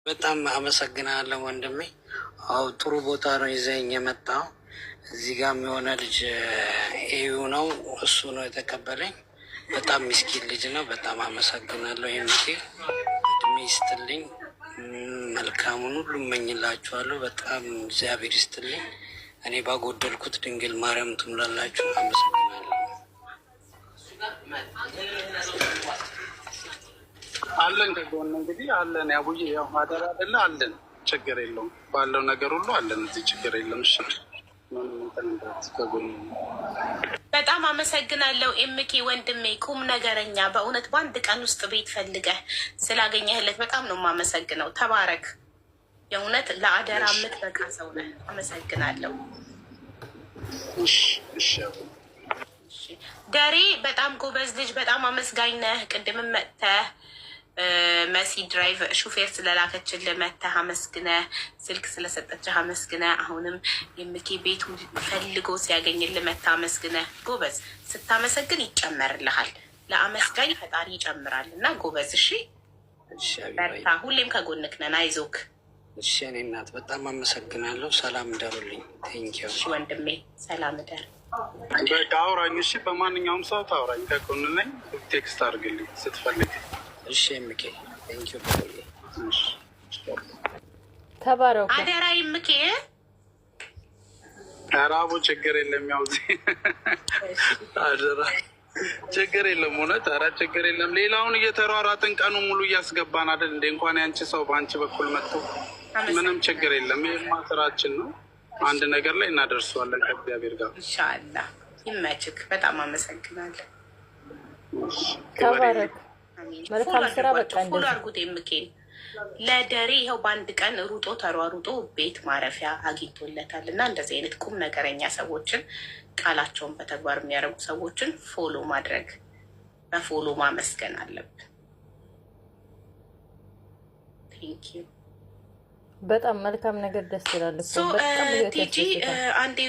በጣም አመሰግናለሁ ወንድሜ። አዎ፣ ጥሩ ቦታ ነው ይዘኝ የመጣው። እዚህ ጋም የሆነ ልጅ ኤዩ ነው፣ እሱ ነው የተቀበለኝ። በጣም ምስኪን ልጅ ነው። በጣም አመሰግናለሁ። ኤምኬ፣ እድሜ ይስጥልኝ። መልካሙን ሁሉ እመኝላችኋለሁ። በጣም እግዚአብሔር ይስጥልኝ። እኔ ባጎደልኩት ድንግል ማርያም ትሙላላችሁ። አመሰግናለሁ። አለን ከጎን እንግዲህ አለን። ያቡዬ ያው አደራ አይደለ አለን። ችግር የለውም፣ ባለው ነገር ሁሉ አለን። እዚህ ችግር የለም። እሺ፣ ምንም እንትን እንዳትል፣ ከጎን። በጣም አመሰግናለሁ ኤምኬ ወንድሜ፣ ቁም ነገረኛ። በእውነት በአንድ ቀን ውስጥ ቤት ፈልገህ ስላገኘህለት በጣም ነው የማመሰግነው። ተባረክ። የእውነት ለአደራ የምትበቃ ሰው ነህ። አመሰግናለሁ። እሺ። ደሬ፣ በጣም ጎበዝ ልጅ፣ በጣም አመስጋኝ ነህ። ቅድምም መጥተህ መሲ drive ሹፌር ስለላከችልህ መጥተህ አመስግነህ፣ ስልክ ስለሰጠችህ አመስግነህ፣ አሁንም የምኬ ቤቱ ፈልጎ ሲያገኝልህ መጥተህ አመስግነህ። ጎበዝ፣ ስታመሰግን ይጨመርልሃል። ለአመስጋኝ ፈጣሪ ይጨምራል እና ጎበዝ። እሺ፣ በርታ። ሁሌም ከጎንክ ነን። አይዞክ። እሺ የኔ እናት፣ በጣም አመሰግናለሁ። ሰላም እደሩልኝ። Thank you። እሺ ወንድሜ፣ ሰላም እደር። በቃ አውራኝ። እሺ፣ በማንኛውም ሰዓት አውራኝ፣ ከጎን ነኝ። Text አድርግልኝ ስትፈልግ። እሺ ኤምኬ፣ thank you። ተባረኩ። አደራ ኤምኬ። ኧረ አቦ ችግር የለም። ያው እዚህ አደራ ችግር የለም። እውነት ኧረ ችግር የለም። ሌላውን እየተሯሯጥን ቀኑ ሙሉ እያስገባን አይደል እንደ እንኳን ያንቺ ሰው በአንቺ በኩል መጥቶ ምንም ችግር የለም። ይሄማ ስራችን ነው። አንድ ነገር ላይ እናደርሰዋለን ከእግዚአብሔር ጋር። ኢንሻአላህ። ይመችክ። በጣም አመሰግናለሁ። ተባረኩ። መልካም ስራ። በቃ Follow አድርጉት ኤምኬን። ለደሬ ይኸው በአንድ ቀን ሩጦ ተሯሩጦ ቤት ማረፊያ አግኝቶለታል። እና እንደዚህ አይነት ቁም ነገረኛ ሰዎችን፣ ቃላቸውን በተግባር የሚያደርጉ ሰዎችን follow ማድረግ፣ በ follow ማመስገን አለብን። Thank you። በጣም መልካም ነገር፣ ደስ ይላል እኮ፣ በጣም ህይወት ቲጂ ያስደስታል። አንዴ